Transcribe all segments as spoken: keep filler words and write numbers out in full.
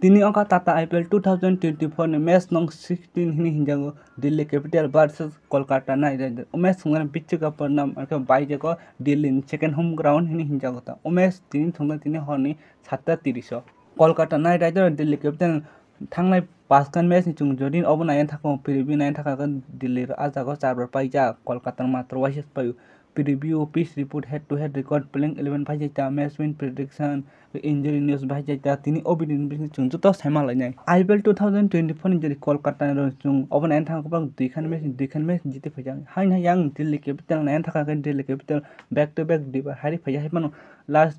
Tini wngkha Tata I P L two thousand twenty-four ni match nong sixteen hwnwi hinjago, Delhi Capital versus Kolkata Knight Riders. O match wngkha Bichukapatnam, arokhe baijago Delhi ni second home ground hwnwi hinjago ta. O match tini thwngkha tini horni satta tiris o. Kolkata Knight Riders Delhi Capital thangnai paskhan match ni chwng jodi obo naiya thakma preview naiya thakha Delhi ro ah jago char bar paijak, Kolkata matro waisa paio. Preview, pitch report, head to head record, playing eleven paijak ta, match win prediction, injury news paijak ta, tini o video ni bising chwng joto saima lainai. I P L two thousand twenty-four ni jodi Kolkata ro chwng obo naiya thakha kwbang duikhan match, duikhan match jiti paijak. Haino yang Delhi Capital naiya thakha khe Delhi Capital back to back duibar hari paijak, hai phano last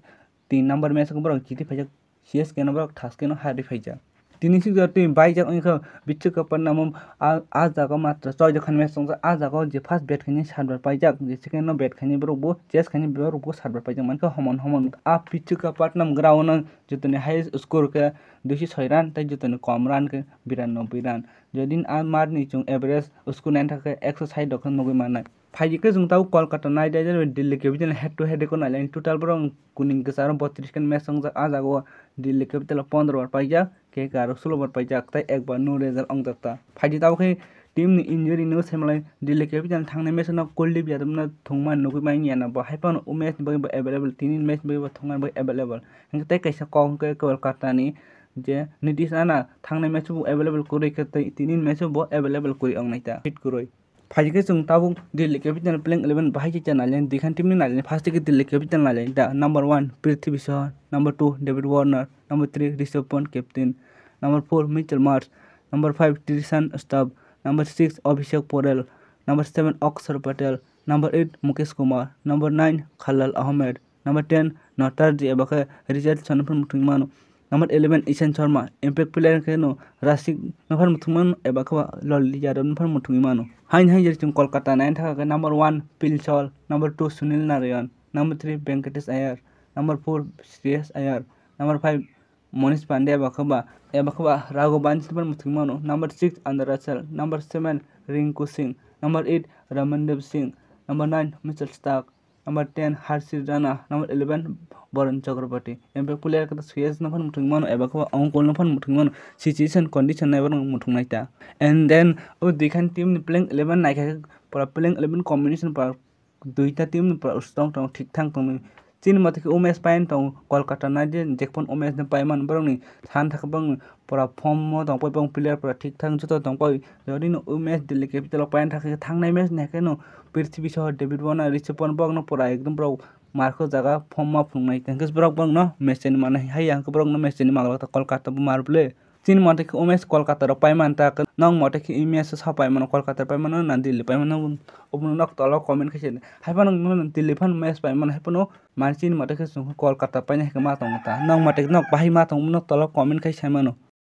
tin number match o borok jiti paijak. C S K no borok thaske no hari phaijak. Tini sikjak twi baijak wngkha Bichukapatnam o, ah, ah jaga matro choi jokhan match tongjak. Ah jaga o je first bat khainai sat bar paijak, je second no bat khainai borok bo chase khainai borok bo sat bar paijak. Mankhe homon homon ah Bichukapatnam ground o jotoni highest score khe duiso soi run tei jotoni kom run khe biranoboi run. Jodi ah match ni chwng average score naina thangkhe ekso sait rok khe nugwi mannai. Phaidi khe chwng tabuk Kolkata Knight Riders bai Delhi Capital head to head record nailaini. Total borok kuning kwcharo botris khe match wngjak. Ah jaga o Delhi Capital o pondro bar paijak, K K R o sulo bar paijak tei ekbar no result wngjak ta. Phaidi tabuk khe team ni injury no saimanlai Delhi Capital thangnai match no Kuldeep Yadav no thwngmani nugwi manya na bo, hai phano o match ni bagwi bo available, tini match ni bagwi bo thwngmani bagwi available. Hinkhe tei kaisa kok hinkhe Kolkata ni je Nitish Rana thangnai match o bo available kwrwi khe tei tini match o bo available kwrwi wngnai ta, fit kwrwi. Phaidi khe chwng tabuk Delhi Capital playing eleven bahai khe nailaini, duikhan team ni nailaini. First khe Delhi Capital nailaini da, number one Prithvi Shaw, number two David Warner, number three Rishabh Pant, captain, number four Mitchell Marsh, number five Tristan Stubbs, number six Abhishek Porel, number seven Akshar Patel, number eight Mukesh Kumar, number nine Khalil Ahmed, number ten Natarji eba khe Richardson no phano muthungwi mano. Number eleven Ishan Sharma, impact player khe no Rashik no phano muthungwi mano eba khe ba Lal Yadav no phano muthungwi mano. Haini hai jora chwng Kolkata naina thangkha khe number one Phil Saul, number two Sunil Narayan, number three Venkatesh Iyer, number four Shreyas Iyer, number five Manish Pandey eba khe ba, eba khe ba Raghuvanshi no phano muthungwi mano. Number six Angel Russell, number seven Rinku Singh, number eight Ramandeep Singh, number nine Mitchell Starc, number ten Harshit Rana, number eleven Varun Chakraborty. Impact player khe Shreyas no phano muthungwi mano eba khe ba Ankur no phano muthungwi mano. Situation condition naiwi no muthungnai ta. And then o duikhan team ni playing eleven naikha khe pura playing eleven combination pura duita team ni pura strong tong thik thang tongwi. Chini mate khe o match paina tongo Kolkata Knight Riders, jephun o match no paimani borokni san thaka borokni pura form o tongpai, borokni player pura thik thang joto tongpai. Jodi no o match Delhi Capital o paina thangkha khe thangnai match ni hai khe no Prithvi Shaw, David Warner, Rishabh Pant borok no pura ekdom borok mark o jaga form ma phunuknai. Hwnkhe borok borok no match ni manwi hai ya hwnkhe borok no match ni manglak ta Kolkata bo mar bwle. Chini mate khe o match Kolkata rok paimani ta, nwng mate khe o match sa paimano, Kolkata paimano na Delhi paimano, obono nok tola o comment khe sadi. Hai phano nwng Delhi phano match paimano, hai phano mane chini mate khe chwng Kolkata paina hai khe ma tongo ta. Nwng mate nok bahai ma tongo, nok tola o comment khe sai mano.